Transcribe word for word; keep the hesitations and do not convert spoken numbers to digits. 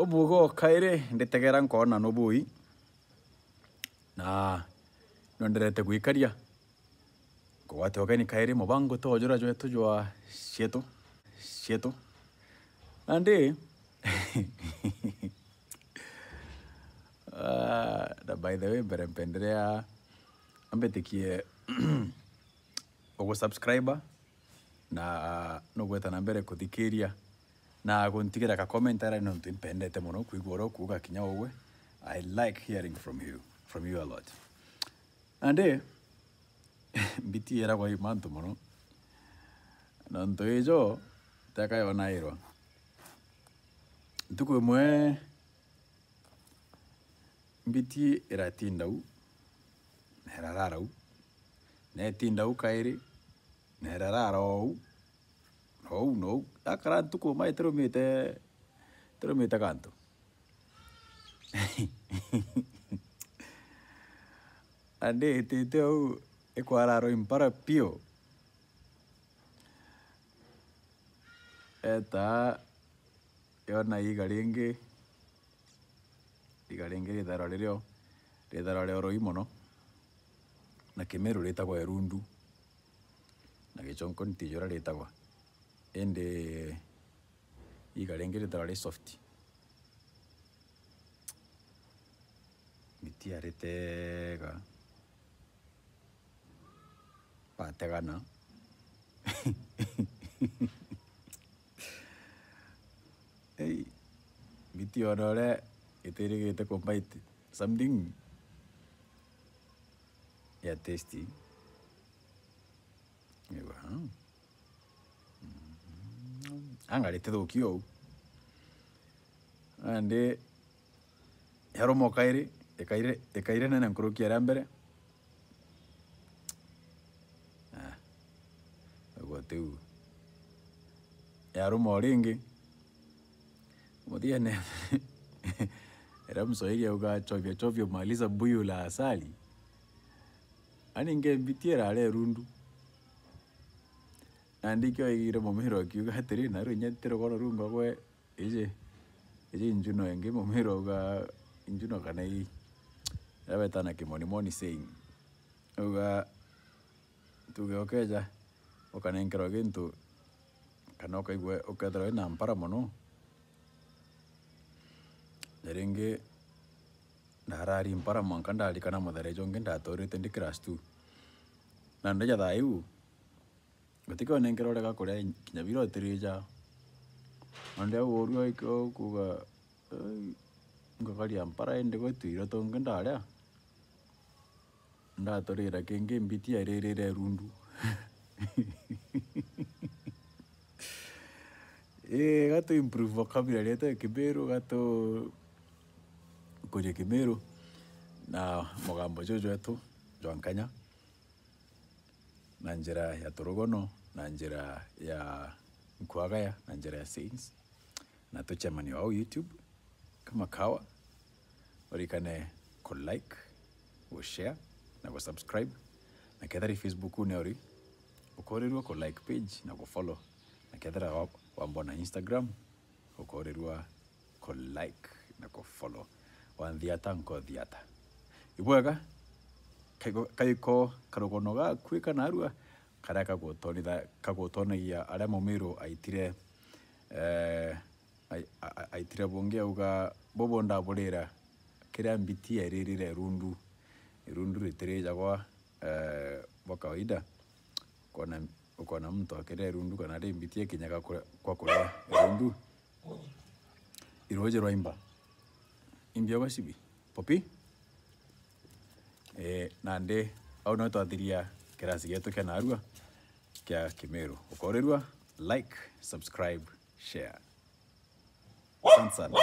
ubugo kairi nditegera nkoona nubui, na nonderete gwikaria. Kugwate ugeni kairi mubango tojura jwetu jwa cietu, cietu. Nandi, ah, na by the way, mbere mpenderea ambitikie ugusubscribe na nugweta na mbere kuthikiria na guntigira ka comment ara, nontu impendete mono kwigua uria ukuuga kinya ugwe. I like hearing from you, from you a lot. Nandi, mbiti iragwa i mantu mono. Nontu ijo, teka yonairwa. Ntuku imwe, mbiti iratinda u, na irarara u, na itinda u kairi, na irarara o u, o u, no u. Yakara ntuku uma itirumite, itirumite gantu. Nandi itite u, ikwararwa impara piu. Eta yona iiga ringi, iiga ringi ritharwa ririo, ritharwa ria urui mono, na Kimiru ritagwa irundu, na Gichonko ntiji uria ritagwa. Indi iiga ringi ritharwa ri soft. Mbiti aritega. Bategana. Ei, mbiti ona uria itirigite kumbite something ya tasty. Ngauga, "Hmm. Mm, anga ritithuki uu." Nandi yaruma o kairi, ikaire, ikaire nene nkuruki ya ria mbere. Ah, uguo tiu. Yaruma o ringi. Muthiene, iria Mswahili auga, "Chovya chovya humaliza buyu la asali." Ani nge mbiti irare rundu. Nandi ikio aigire mumiro akiuga atiri, "Naru inya ti rugono runga gwe, iji, iji injuno ingi." Mumiro auga, injuno kana i, iria betana kimonimoni saying. Auga, tuge ukeja, ukanenkerwa gintu, kana ukaigua, ukethirwa wina mpara mono. Na ringi, ndarari mpara mwanka ndarikana muthareja ungi ndaturite ndi class two. Na ndeja thaa iu, gutikio nenkera uria gakuria kinya bira utirija. Nandi au uru aikio kuuga, "Ei, ngakaria mpara indi gwe tuiro tungi ndaria." Ndaturira kingi mbiti airirire rundu. Ii, gatu improve vocabulary yetu ya Kimiru, gatu kuria Kimiru na mugambo juju jwetu jwa Nkanya, na njira ya turugono, na njira ya nkwagaya, na njira ya sayings. Na tucemanie au YouTube kama kawa. Urikane ku like, gu share, na gu subscribe. Na kethira ri Facebook-une uri, ukorirua ku like page na gu follow. Na kethira wa-, wambona Instagram, ukorirua ku like na ku follow. Wanthiata nkothiata. Ibwega, kaiko, kaiko karugono gaku kana arua, karia kagutonitha-, kagutonagia aria mumiru aitire, eh, ai-, a-, a-, aitire bungi auga, "Bubu ndaburira kiria mbiti eririre irundu." Irundu ritirijagwa, eh, bwa kawaida. Ukona, ukona muntu akirira irundu kana ri mbiti ikinyaga kure-, kwa kuria irundu. Iruji rwa imba. Imbi ya gwa cibi. Popi? Eh, nandi, au no twathiria kirasi gietu kia narua kia Kimiru. Ukorirua, like, subscribe, share. Asante sana.